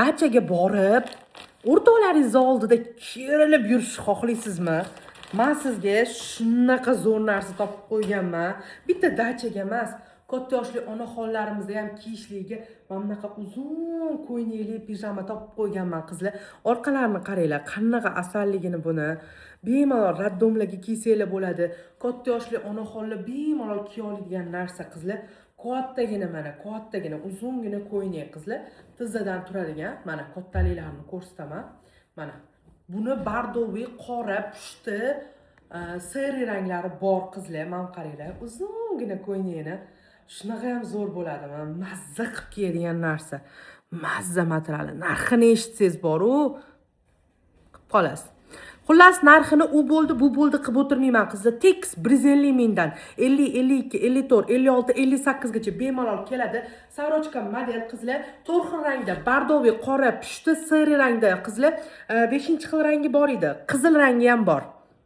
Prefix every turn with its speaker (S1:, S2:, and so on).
S1: Dachaga borib, o'rtoqlaringizni oldida kerilib yurishni xohlaysizmi? Man sizga shunaqa zo'r narsa topib qo'yganman. Bitta dachaga emas, katta yoshli onaxonlarimizda ham kiyishligiga mana bunaqa uzun ko'ylakli pijama topib qo'yganman, qizlar. Orqalarini qaranglar, qanaqa asalligini buni. Bemalol роддом larga kiysanglar bo'ladi. Katta yoshli onaxonlar bemalol kiya oladigan narsa, qizlar. Kattagina, mana, kattagina uzungina ko'ylak, qizlar, tizzadan turadigan. Mana, kattaliklarini ko'rsataman. Mana buni бордовый, qora, pushti, серый ranglari bor, qizlar. Mana qaranglar uzungina ko'ylakni, shunaqa ham zo'r bo'ladi. Mana, mazza qilib kiyadigan narsa, mazza materiali. Narxini eshitsangiz boru, qilib qolasiz. Xullas, narxini u bo'ldi, bu bo'ldi qilib o'tirmayman, qizlar. Tekis 150 mingdan 50, 52, 54, 56, 58gacha bemalol keladi. Сорочка model, qizlar, to'rt xil rangda: бордовый, qora, pushti, серый rangda, qizlar. Beshinchi xil rangi bor edi, qizil rangi ham bor.